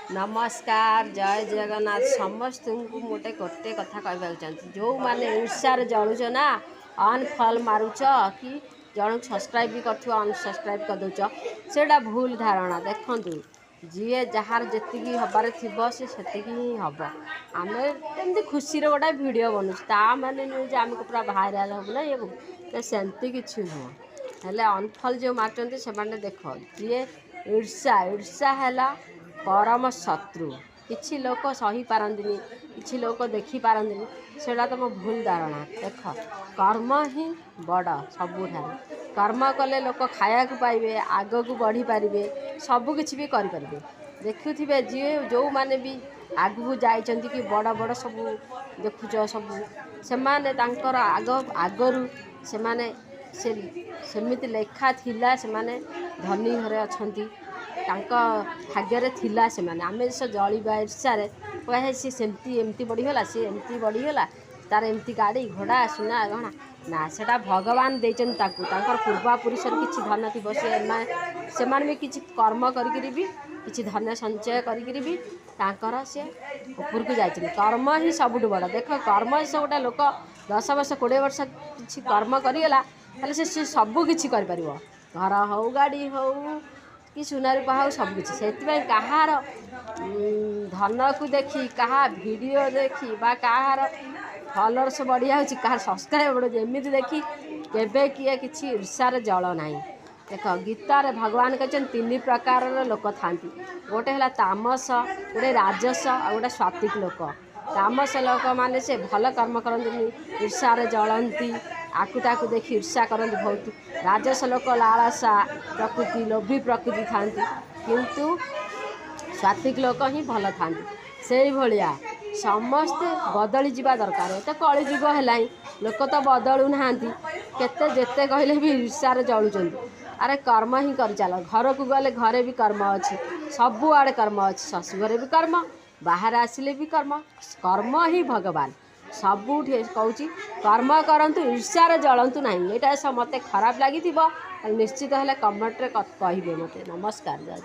ନମସ୍କାର, ଜୟ ଜଗନ୍ନାଥ ସମସ୍ତଙ୍କୁ। ମୁଁ ଗୋଟେ ଗୋଟେ କଥା କହିବାକୁ ଚାହୁଁଛି। ଯେଉଁମାନେ ଈର୍ଷାରେ ଜଳୁଛ ନା, ଅନଫଲୋ ମାରୁଛ କି ଜଣକୁ ସବସ୍କ୍ରାଇବ୍ ବି କରିଥିବ, ଅନସବସ୍କ୍ରାଇବ୍ କରିଦେଉଛ, ସେଇଟା ଭୁଲ ଧାରଣା। ଦେଖନ୍ତୁ, ଯିଏ ଯାହାର ଯେତିକି ହେବାରେ ଥିବ, ସେ ସେତିକି ହିଁ ହେବ। ଆମେ ଏମିତି ଖୁସିରେ ଗୋଟେ ଭିଡ଼ିଓ ବନଉଛୁ, ତା ମାନେ ନୁହେଁ ଯେ ଆମକୁ ପୁରା ଭାଇରାଲ୍ ହେବୁ ନା ଇଏ ତ, ସେମିତି କିଛି ନୁହଁ। ହେଲେ ଅନଫଲୋ ଯେଉଁ ମାରୁଛନ୍ତି ସେମାନେ, ଦେଖ, ଯିଏ ଈର୍ଷା, ଈର୍ଷା ହେଲା ପରମ ଶତ୍ରୁ। କିଛି ଲୋକ ସହିପାରନ୍ତିନି, କିଛି ଲୋକ ଦେଖିପାରନ୍ତିନି, ସେଇଟା ତୁମ ଭୁଲ ଧାରଣା। ଦେଖ, କର୍ମ ହିଁ ବଡ଼ ସବୁଠାରୁ। କର୍ମ କଲେ ଲୋକ ଖାଇବାକୁ ପାଇବେ, ଆଗକୁ ବଢ଼ିପାରିବେ, ସବୁକିଛି ବି କରିପାରିବେ। ଦେଖୁଥିବେ, ଯିଏ ଯେଉଁମାନେ ବି ଆଗକୁ ଯାଇଛନ୍ତି କି ବଡ଼ ବଡ଼ ସବୁ ଦେଖୁଛ ସବୁ, ସେମାନେ ତାଙ୍କର ଆଗରୁ ସେମାନେ ସେ ସେମିତି ଲେଖା ଥିଲା। ସେମାନେ ଧନୀ ଘରେ ଅଛନ୍ତି, ତାଙ୍କ ଭାଗ୍ୟରେ ଥିଲା ସେମାନେ। ଆମେ ସେ ଜଳିବା ଈର୍ଷାରେ କହିବା, ସିଏ ସେମିତି ଏମିତି ବଢ଼ିଗଲା, ସିଏ ଏମିତି ବଢ଼ିଗଲା, ତାର ଏମିତି ଗାଡ଼ି ଘୋଡ଼ା ସୁନା ଗହଣା। ନା, ସେଟା ଭଗବାନ ଦେଇଛନ୍ତି ତାଙ୍କୁ। ତାଙ୍କର ପୂର୍ବପୁରୁଷର କିଛି ଧନ ଥିବ। ସେ ସେମାନେ ବି କିଛି କର୍ମ କରିକିରି ବି, କିଛି ଧନ ସଞ୍ଚୟ କରିକିରି ବି ତାଙ୍କର ସେ ଉପରକୁ ଯାଇଛନ୍ତି। କର୍ମ ହିଁ ସବୁଠୁ ବଡ଼। ଦେଖ, କର୍ମ ସେ ଗୋଟେ ଲୋକ 10 ବର୍ଷ, 20 ବର୍ଷ କିଛି କର୍ମ କରିଗଲା, ତାହେଲେ ସେ ସବୁ କିଛି କରିପାରିବ। ଘର ହଉ, ଗାଡ଼ି ହଉ କି ସୁନା ରୂପା ହଉ, ସବୁକିଛି। ସେଥିପାଇଁ କାହାର ଧନକୁ ଦେଖି, କାହା ଭିଡ଼ିଓ ଦେଖି ବା କାହାର ଫଲୋଅର୍ସ ବଢ଼ିଯାଉଛି, କାହାର ସବସ୍କ୍ରାଇବ୍ ବଢ଼ୁଛି, ଏମିତି ଦେଖି କେବେ କିଏ କିଛି ଈର୍ଷାରେ ଜଳ ନାହିଁ। ଦେଖ, ଗୀତାରେ ଭଗବାନ କହିଛନ୍ତି, ତିନି ପ୍ରକାରର ଲୋକ ଥାଆନ୍ତି। ଗୋଟେ ହେଲା ତାମସ, ଗୋଟେ ରାଜସ ଆଉ ଗୋଟେ ସାତ୍ତ୍ୱିକ ଲୋକ। ତାମସ ଲୋକମାନେ ସେ ଭଲ କର୍ମ କରନ୍ତିନି, ଈର୍ଷାରେ ଜଳନ୍ତି, ଆକୁ ତାକୁ ଦେଖି ଈର୍ଷା କରନ୍ତି ବହୁତ। ରାଜସ ଲୋକ ଲାଳସା ପ୍ରକୃତି, ଲୋଭୀ ପ୍ରକୃତି ଥାଆନ୍ତି। କିନ୍ତୁ ସାତ୍ତ୍ୱିକ ଲୋକ ହିଁ ଭଲ ଥାଆନ୍ତି। ସେଇଭଳିଆ ସମସ୍ତେ ବଦଳି ଯିବା ଦରକାର। ଏ ତ କଳିଯୁଗ ହେଲାଣି, ଲୋକ ତ ବଦଳୁନାହାନ୍ତି। କେତେ ଯେତେ କହିଲେ ବି ଈର୍ଷାରେ ଜଳୁଛନ୍ତି। ଆରେ, କର୍ମ ହିଁ କରିଚାଲ। ଘରକୁ ଗଲେ ଘରେ ବି କର୍ମ ଅଛି, ସବୁଆଡ଼େ କର୍ମ ଅଛି। ଶାଶୁ ଘରେ ବି କର୍ମ, ବାହାରେ ଆସିଲେ ବି କର୍ମ। କର୍ମ ହିଁ ଭଗବାନ। ସବୁଠି କହୁଛି, କର୍ମ କରନ୍ତୁ, ଈର୍ଷାରେ ଜଳନ୍ତୁ ନାହିଁ। ଏଇଟା ମୋତେ ଖରାପ ଲାଗିଥିବ, ନିଶ୍ଚିତ ହେଲେ କମେଣ୍ଟରେ କହିବେ ମୋତେ। ନମସ୍କାର, ଜୟ।